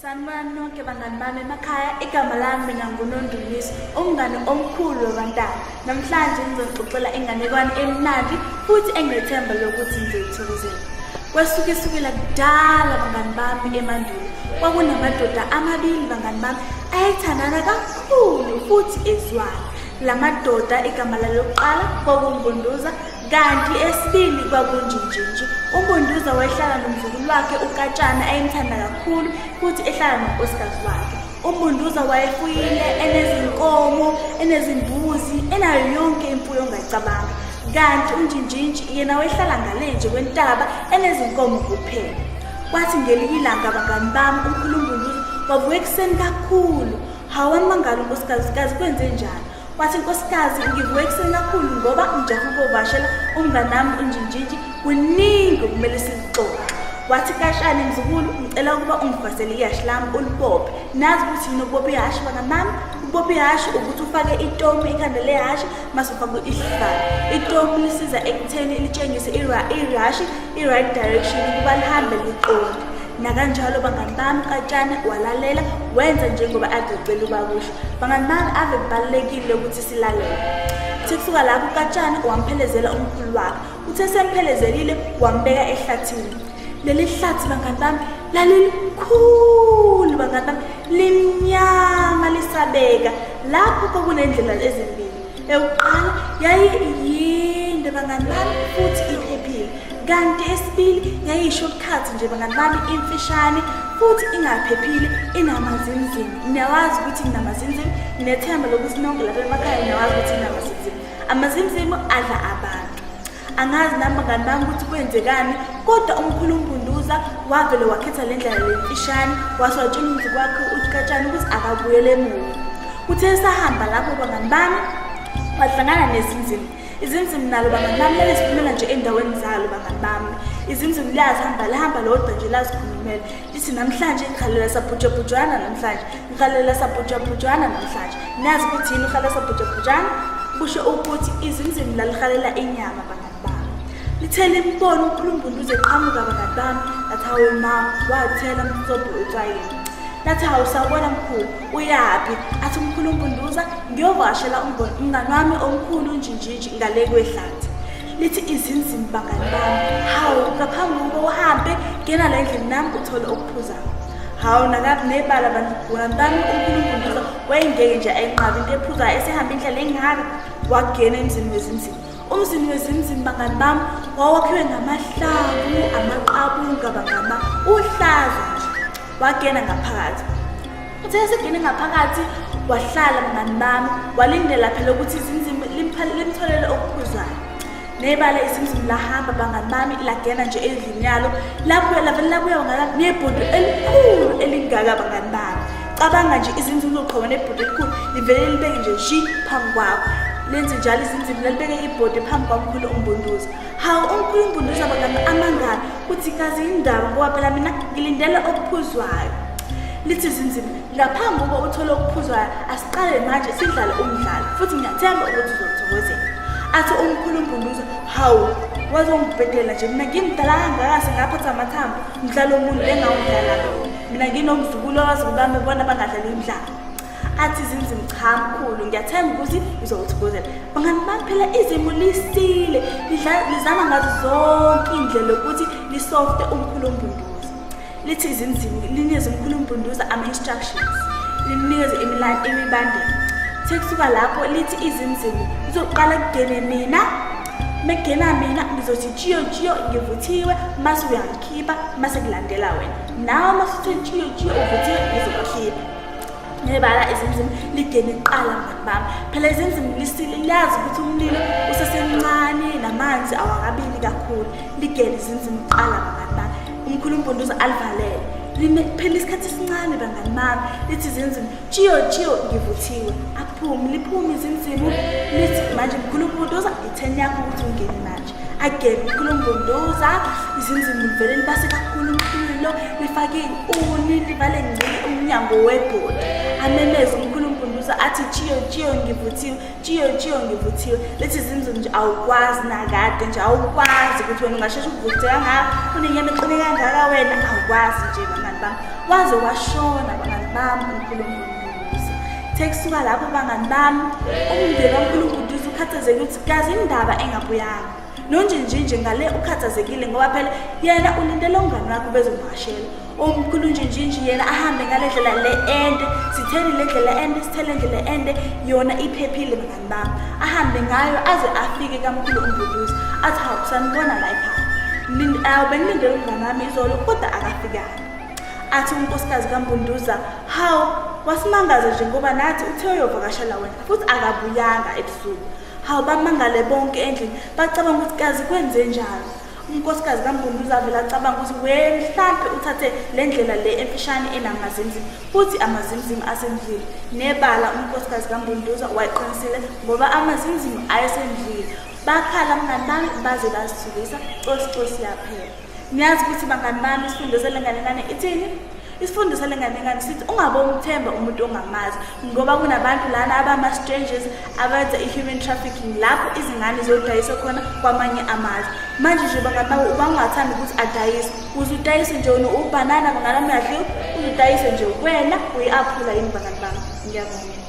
Sanibonani nonke bangani bami emakhaya, igama lami mina nguNondumiso, umngani omkhulu wabantwana. Namhlanje ngizonixoxela inganekwane emnandi futhi enginethemba lokuthi nizoyithokozela. Kwasuke sukela kudala bangani bami emandulo, kwakunamadoda amabili bangani bami ayethandana kakhulu futhi ezwana. La madoda igama lalokuqala kwakunguNduza Kanti esibili kwakunjinjinji. UMbunduza wayehlala nomzukulu wakhe uKatshana ayemthanda kakhulu futhi ehlala nonkosikazi wakhe. UMbunduza wayefuyile enezinkomo, enezimbuzi, enayo yonke imfuyo ongayicabanga. Kanti uNjinjinji yena wayehlala ngale nje kwentaba enezinkomo kuphela. Kwathi ngelinye ilanga abangani bami umkhulu uMbunduza wavuka ekuseni kakhulu. Hawu wamangala unkosikazi kazi kwenzenjani? Wathi nkosikazi ngivuke ekuseni kakhulu ngoba ngijahe ukuvashela umnganami unjinjinji kuningi okumele sikuxoxe. Wathi kashani mzukulu ngicela ukuba ungifasele ihashi lami ulibophe. Nazi ukuthi yini ukubopha ihashi bangani bami? Ukubopha ihashi ukuthi ufake itomu ikhanda lehashi mase ufake isihlalo. Itomu lisiza ekutheni litshengise ihhashi i-right direction ukuba lihambe liqonde. Nakanjalo bangani bami uKatshana walalela wenza njengoba ade ecela uba kusho. Bangani bami ave kubalulekile ukuthi silalele. Uthe kusuka lapho uKatshana wamphelezela umkhulu wakhe. Uthe semphelezelile wambeka ehlathini. Leli hlathi bangani bami lalilikhulu bangani bami limnyama lisabeka. Lapho kwakunendlela ezimbili. Eyokuqala yayiyinde bangani bami futhi iphephile. Kanti esibili yayiyi-shortcut nje bangani bami imfishane futhi ingaphephile inamazinzini. Niyawazi ukuthi inamazinzini, nginethemba lokuthi nonke lapha emakhaya niyawazi ukuthi inamazinzini. Amazinzini adla abantu. Angazi nami bangani bami ukuthi kwenzekani kodwa umkhulu uMbunduza wavele wakhetha le ndlela le mfishane wase watshela umzi kwakhe uTshikatshana ukuthi akabuyele emuva. Kuthe sahamba lapho bangani bami wahlangana nezinzini. Izimzimu nalo bangani bami laliziphumela nje endaweni zalo bangani bami. Izimzimu liyazihamba lihamba lodwa nje lazikhulumela. Lithi namhlanje ngihalela sabhujabhujwana namhlanje. Ngihalela sabhujabhujwana namhlanje. Nazi ukuthi yini uhalela sabhujabhujwana? Kusho ukuthi izimzimu lalihalela inyama bangani bami. Lithe limbona uMkhulumbundu uze qhamuka bangani bami. Lathi hawu ma wathela msobho etswayini. Lathi hawu sawubona mkhulu uyaphi? Athi umkhulu uMbunduza ngiyovakashela umngani wami omkhulu uNjinjinji ngale kwehlathi. Lithi izinzima bangani bami, hawu ngaphambi kokuba uhambe ngena la endlini nami uthole okuphuzayo. Hawu nakabi nebala bangani bami umkhulu uMbunduza wayengeke nje ayinqabe into ephuzayo esehambe indlela engaka wagena emzini wezinzima. Umzini wezinzima bangani bami wawakhiwe ngamahlamvu amaqabunga bangani bami uhlaza nje wagena ngaphakathi. Uthe esegene ngaphakathi wahlala mngani bami walindela phela ukuthi izinzima limtholele okuphuzwayo. Nebala izinzima lahamba bangani bami lagena nje endlini yalo labuya lavele labuya bangani bami nebhodo elikhulu elingaka bangani bami. Cabanga nje izinzima uzoqhoma nebhodo elikhulu livele libeke nje shi phambi kwakho. Lenze njalo izinzima lalibeke ibhodo phambi kwamkhulu uMbunduza. Hawu umkhulu uMbunduza bangani amangala kuthi kazi indaba ngoba phela mina ngilindele okuphuzwayo. Lithi zinzima ngaphambi kokuba uthole okuphuzwayo asiqale manje sidlale umdlalo futhi ngiyathemba ukuthi uzothokozela. Athi umkhulu uMbunduza hawu wazongibhedela nje mina ngimdala kangaka sengaphatha amathambo mdlalo omuntu engawudlala lo mina nginomzukulu abazukulu bami bona bangadlali imidlalo. Athi zinzima cha mkhulu ngiyathemba ukuthi uzowuthokozela. Bangani bami phela izimo lisile lizama ngazo zonke iy'ndlela ukuthi lisofte umkhulu uMbunduza. Lithi izinzima linikeze umkhulu uMbunduza ama-instructions limnikeze imibandela. Kuthe kusuka lapho lithi izinzima lizoqala kugene mina mekugena mina ngizothi tshiyo tshiyo ngivuthiwe mase uyangikhipha mase kulandela wena nawe mase uthe tshiyo tshiyo uvuthiwe ngizokukhipha. Nebala izinzima ligene kuqala mngani bami. Phela izinzima lisile liyazi ukuthi umlilo usesemncane namanzi awakabili kakhulu. Ligene izinzima kuqala bangani bami. Umkhulu uMbunduza alivalele. Lime phela isikhathi esincane bangani bami. Lithi izinzima tshiyo tshiyo ngivuthiwe. Aphume liphume izinzima lithi manje mkhulu uMbunduza itheni yakho ukuthi ungene manje. Agene umkhulu uMbunduza izinzima livele libase kakhulu umlilo lifake inkuni livale ngci umnyango webhodi. Amemeze umkhulu uMbunduza athi tshiyo tshiyo ngivuthiwe, tshiyo tshiyo ngivuthiwe. Lithi zimzim nje awukwazi nakade nje awukwazi ukuthi wena ungashesha ukuvuthe kangaka, unenyama eqine kangaka wena awukwazi nje bangani bami. Waze washona bangani bami umkhulu Mgunduzi. Uthe kusuka lapho bangani bami, umndeni wamkhulu Mgunduzi ukhathazeke ukuthi kazi indaba engabuyanga. Nonjinjinji ngale ukhathazekile ngoba phela yena ulindele umngani wakhe ubezomvakashela. Umkhulu Njinjinji yena ahambe ngale ndlela le ende, sitheni le ndlela ende, sithele ndlela ende, yona iphephile bangani bami. Ahambe ngayo aze afike kamkhulu uMbuduzi. Athi hawu sanibona la ekhaya. Bengilindele umngani wami izolo kodwa akafikanga. Athi unkosikazi kaMbunduza, hawu wasimangaza nje ngoba nathi uthe uyovakashela wena futhi akabuyanga ebusuku. Hawu bamangale bonke endlini bacabanga ukuthi kazi kwenze njani. Unkosikazi kaMbunduza avele acabanga ukuthi we mhlampe uthathe le ndlela le emfishane enamazimzim futhi amazimzim asendlini. Nebala unkosikazi kaMbunduza wayeqinisile ngoba amazimzim ayesendlini. Bakhala mngani bami baze bazithulisa cosi cosi yaphela. Niyazi ukuthi bangani bami isifundo selenganengane ithini? Isifundo selenganengane sithi ungabomthemba umuntu ongamazi ngoba kunabantu lana abama-strangers abenza i-human trafficking lapho izingane ziyodayiswa khona kwamanye amazwe. Manje nje bangani bami uba ungathanda ukuthi adayiswe, uze udayise nje wena ubhanana bangani bami uyadliwa, uze udayise nje wena uyi-aphula yini bangani bami? Ngiyabonga.